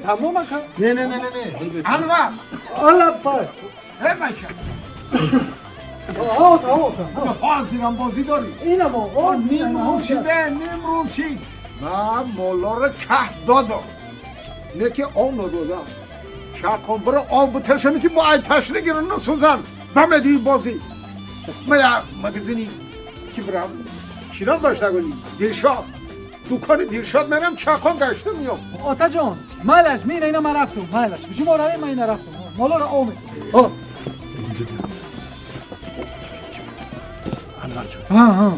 Тамом ака. Не, не, не, не, не. Анвар. Алла пай. Эй, бача. Ҳо, ҳо. Ту ҳозирам бозӣ дорӣ. Инам оғо. Ним рӯз шиде, ним рӯз шид. Ман молоро каҳ додам. Не ки об надодам. Чақон биро об биташами ки бо ай ташна гиру насӯзан. Бамедии бозӣ. Ма я магазини ки бирам. Чирам дошта гули? Дилшод. Дукони Дилшод мерам чақон гашта миём. Отаҷон, майлаш, мина ина ман рафтум, майлаш. Шумо равед, ман ина рафтум. Молоро об меташам. Ҳо. Анвар ҷон. Ҳа, ҳа.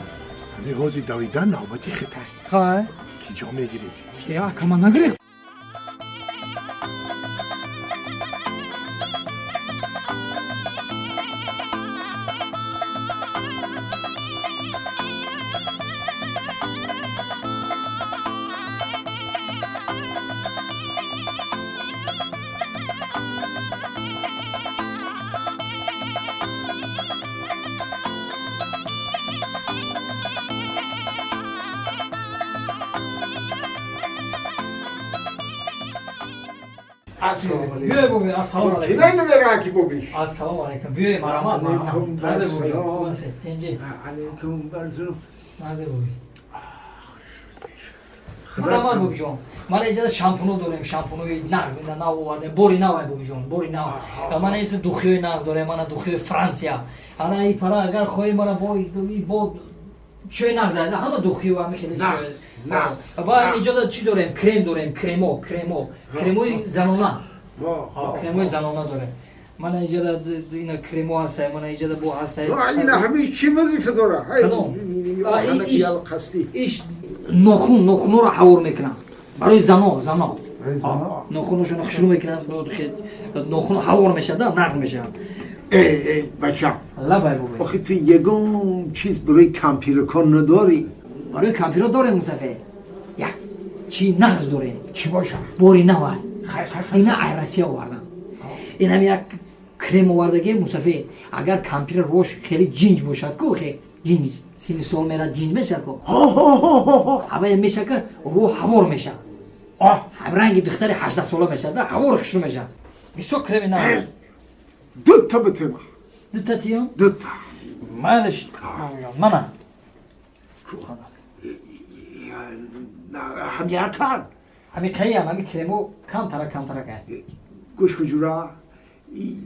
Ҳамин ҳози давидан навбати хитай. Хай. Ки ҷо мегирезӣ? Ки ака ман нагирехт. Ассалому алайкум. Биёй буби, ассалому алайкум. Кинай намера ки буби? Ассалому алайкум. Биёй марамат, марамат. Назе буби. Назе, тенҷи. Алайкум барзум. Назе буби. Марамат буби ҷон. Мана иҷоза шампуно дорем, шампунои нағз ина нав овардем. Бори нав ай буби ҷон, бори нав. Мана иса духиёи нағз дорем, мана духиёи Франсия. Ана и пара агар хоҳӣ мана бо бо чой нағз ай, ҳама духиё ҳама хеле чой. Ба иҷоза чӣ дорем? Крем дорем, кремо, кремо. Кремои занона. Кремои занона дорем. Мана иҷода ина кремо ҳаста, мана иҷода бо ҳаста. Ина ҳамин чӣ вазифа дора? Кадом? Иш нохун, нохунҳоро ҳавор мекунам. Барои зано, зано. Нохуношонро хушрӯ мекунанд, нохун ҳавор мешавад, нағз мешавад. Эй, эй, бачам. Лабай бобо. Охи ту ягон чиз барои кампиракон надорӣ? Барои кампиро дорем, Мусафе. Як чӣ нағз дорем. Чӣ бошад? Бори нава. Ина ай Россия овардам. Инам як крем овардаги, Мусафе. Агар кампира рош хеле ҷинҷ бошад ку, хе ҷинҷ, синни сол мерад ҷинҷ мешавад ку. Ҳавая мешавад ка рӯ ҳавор мешавад. Ранги духтари 18 сола мешавад, ҳавор хушрӯ мешавад. Бисёр креми нағз. Дута битема. Дута тиём? Дута. Майлаш, мана. Ҳамякан. Ҳами қаям, ҳами кремо камтара камтара кай. Гӯш куҷура, и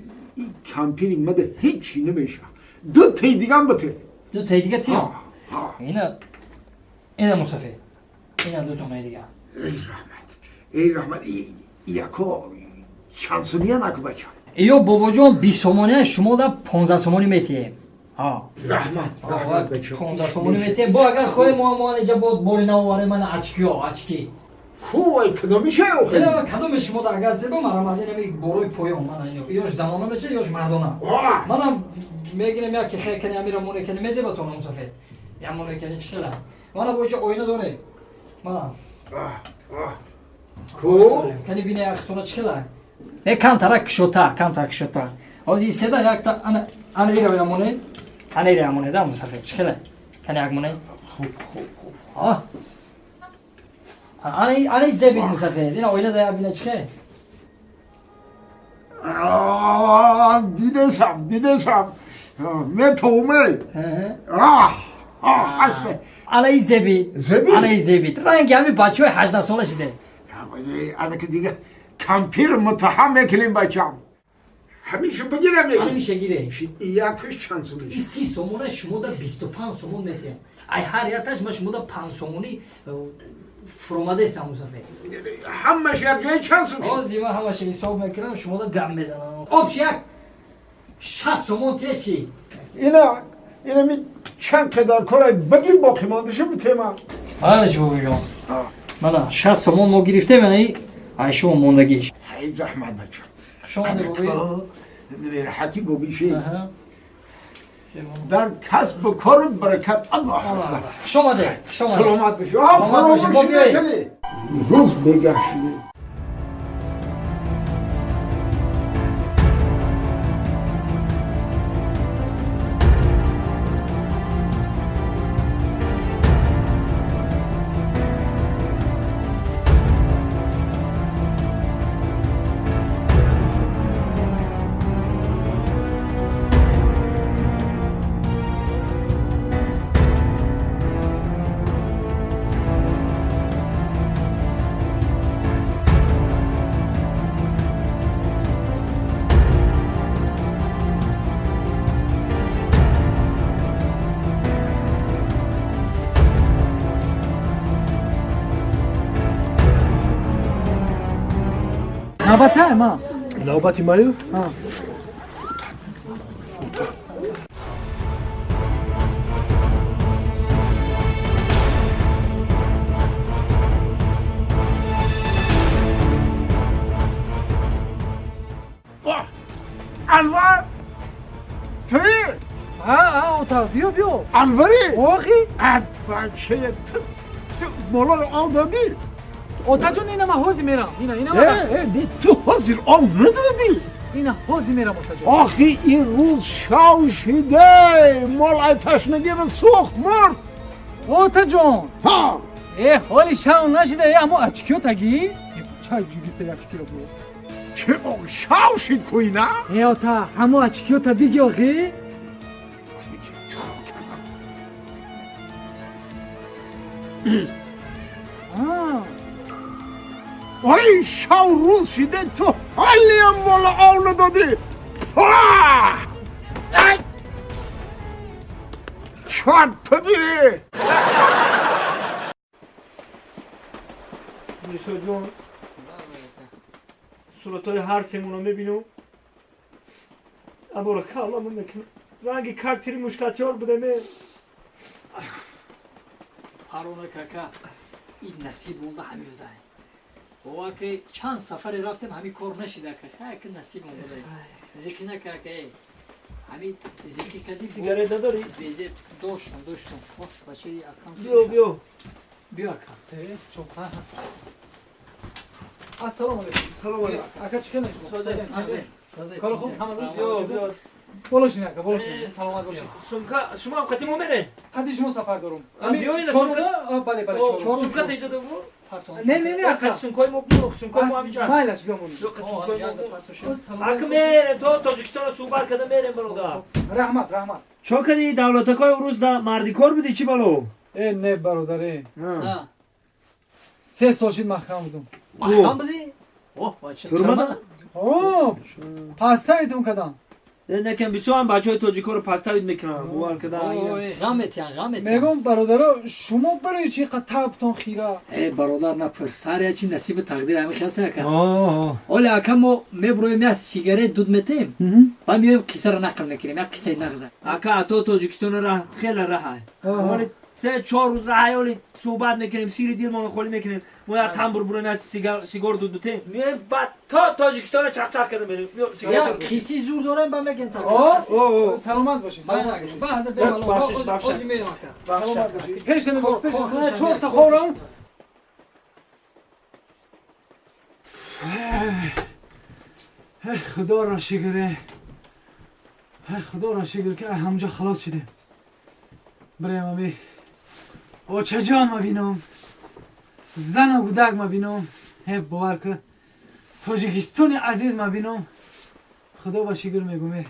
кампири мада ҳечи намеша. Дутаи дигам бите. Дутаи дига тиём? Ина, ина Мусафе. Ина ду тонаи дига. Эй раҳмат, эй раҳмат, яко чанд сомия наку бача. Ё бобоҷон 20 сомония шумо да 15 сомонӣ метиҳем. Раҳмат, раҳмат бача. 15 сомонӣ метиҳем. Бо агар хоҳем мо мо инҷа бо бори нав оварем, мана очкиё, очки. Ку ай кадоми шай охи? Ина кадоми шумо да агар зеба марамад ина ми борои поён мана ино. Ёш замона меша, ёш мардона. Манам мегирем як ки хай кани амира моне кани мезеба то мусафед. Я моне кани чӣ хела. Мана бо инҷа оина дорем. Мана. Ку? Кани бине ахтона чӣ хела? Не камтара кишотар, камтара кишотар. Ҳозир седа якта ана ана ира моне. Ана ира моне да мусафед чӣ хела? Кани як моне? Хуб, хуб, хуб. А? Ана ана зебид мусафед. Ина оина да бине чӣ хела? Дидесам, дидесам. Метоме. Аҳ, аҳ, асе. Ана и зебид. Зебид? Ана и зебид. Ранги ҳами бачаҳои 18 сола шиде. Ана ки дига кампир муттаҳам мекунем бачам. Ҳамиша бигирам мегирем. Ҳамиша гире. Якаш чанд сом И 30 сомона шумо да 25 сомон метиҳем. Ай ҳар якташ ма шумо да 5 сомонӣ фуромадаестам мусафед. Ҳамаш як ҷои чанд сом? Ҳозир ман ҳамаша ҳисоб мекунам, шумо да гап мезанам. Обш як 60 сомон теши. Ина, ина ми чанд қадар корай бигир боқӣ мондаша битема. Бале бобиҷон. Мана 60 сомон мо гирифтем, яъне ай шумо мондагиш. Эй раҳмат бача. Шумо боби. Ҳаки бобиши. Дар касбу кору баракат. Аллоҳ акбар. Хуш омадед, хуш омадед. Саломат бошед. Саломат бошед. Фаромӯш накунед. Рӯз бегашт. Навбата ма. Навбати маю? Ҳа. Анвар, туи? Ҳа, ҳа, ота, биё, биё. Анвари? Охи? Бачае, ту молоро ов додӣ? Отаҷон, ина ман ҳозир мерам. Ина, ина. Э, не, ту ҳозир ов надодӣ. Ина ҳозир мерам, отаҷон. Охи, ин рӯз шав шиде, мол ай ташнагиро сӯхт, мурд. Отаҷон. Ҳа. Э, ҳоли шав нашида, э, ҳамо очкиё тагӣ? Чай ҷугита якчикиро бу. Чӣ шав шид куина? Э, ота, ҳамо очкиёта биги охи? Ой, шав рӯз шиде, ту ҳолиам мола ов надодӣ. Чорт побери! Миршоҷон, суратҳои ҳар семонро мебинам, аморо калламон мекунам. Ранги кактири мушкатёр будаме. Парона кака, ин насиб монда ҳамиёдай. Бовар ки чанд сафаре рафтем, ҳамин кор нашида ка. Хай, ки насиб монда. Зиқи нака ка, э. Ҳамин зиқи кади. Сигарет надорӣ? Безе доштам, доштам. Ох, бачаи акам. Биё, биё. Биё ака. Се, чор, ҳа. Ассалому алайкум. Салом алайкум. Ака, чӣ кунед? Азе, сазе. Кори хуб, ҳама рӯз? Биё, биё. Боло шин, ака, боло шин. Саломат бошед. Сумка, шумо ҳам қати мо меред? Қади шумо сафар дорум. Биё ина. Чоруда? Бале, бале, чорум. Сумка теҷа дору? Не, не, не, ака. Сумкои мо биё, сумкои мо ҳаминҷа. Майлаш, биё монем. Ака, мерем, то Тоҷикистонро суҳбат карда мерем, бародар. Раҳмат, раҳмат. Чо кардӣ давлатакҳои урус да мардикор будӣ, чӣ бало? Э, не, бародар, э. 3 сол шид маҳкам будум. Маҳкам будӣ? Оҳ, бача. Турмада? О, паставитон кардам. Некем бисёр ҳам бачаҳои тоҷикоро паставид мекунам, бовар када. Ой, ғам метиҳан, ғам метиҳан. Мегӯм, бародаро, шумо барои чӣ қад табтон хира? Э, бародар, напурс. Ҳар як чи насиби тақдир ҳамин хел ака. Оля ака, мо мебуроем, як сигарет дуд метем, баъд меоем, қиссаро нақл мекунем, як қиссаи нағза. Ака, то Тоҷикистон ра хеле раҳай. Оли 3-4 рӯз раҳай, оли суҳбат мекунем, сири дилмонро холӣ мекунем. Мо як тамбур буроем, як сигор дуд бутем. Меоем, баъд то Тоҷикистонро чақчақ карда мерем. Як қиссаи зур дорем, ба мегем та. О, саломат бошед. Ба ҳазр бемало. Ози меоем ака. Саломат бошед. Пеш намебор, пеш. Чор та хӯрам. Худоро шукр. Худоро шукр ки ҳамҷо халос шудем. Бирем ами очаҷон ма бинам, зану гудак ма бинам. Э, бовар ки Тоҷикистони азиз ма бинам. Худо ба шукр мегӯм. Э.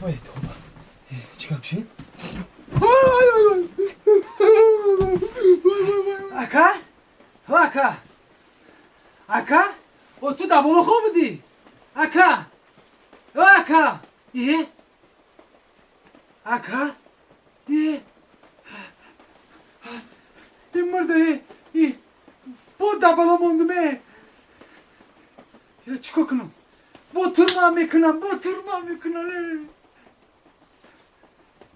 Ой, тоба. Чӣ гап шид? Ака? Ака? Ака? О, ту дар боло хоб будӣ? Ака? Ака? Е? Ака? Е? Ин мурда, е? Е? Бо дар боло мондум, е? Ира чӣ кор кунам? Бо турма мекунам, бо турма мекунам, е?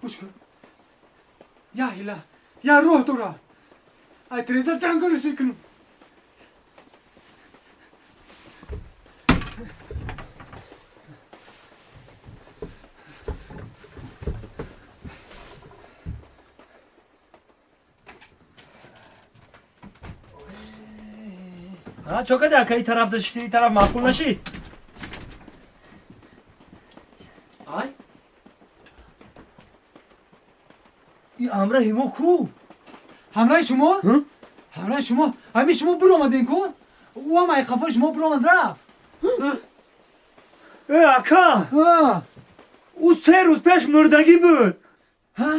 Гӯш кун. Я ҳила, я роҳ дора. Ай треза тангориш мекунам. Ҳа, чо кардӣ ака, ин тараф дашти, ин тараф маъқул нашид? Ай? Ин ҳамраҳи мо ку? Ҳамраҳи шумо? Ҳамраҳи шумо? Ҳамин шумо биромадем ку? Ӯ ҳам ай қафои шумо биромад рафт. Э, ака! Ӯ 3 рӯз пеш мурдагӣ буд. Ҳа?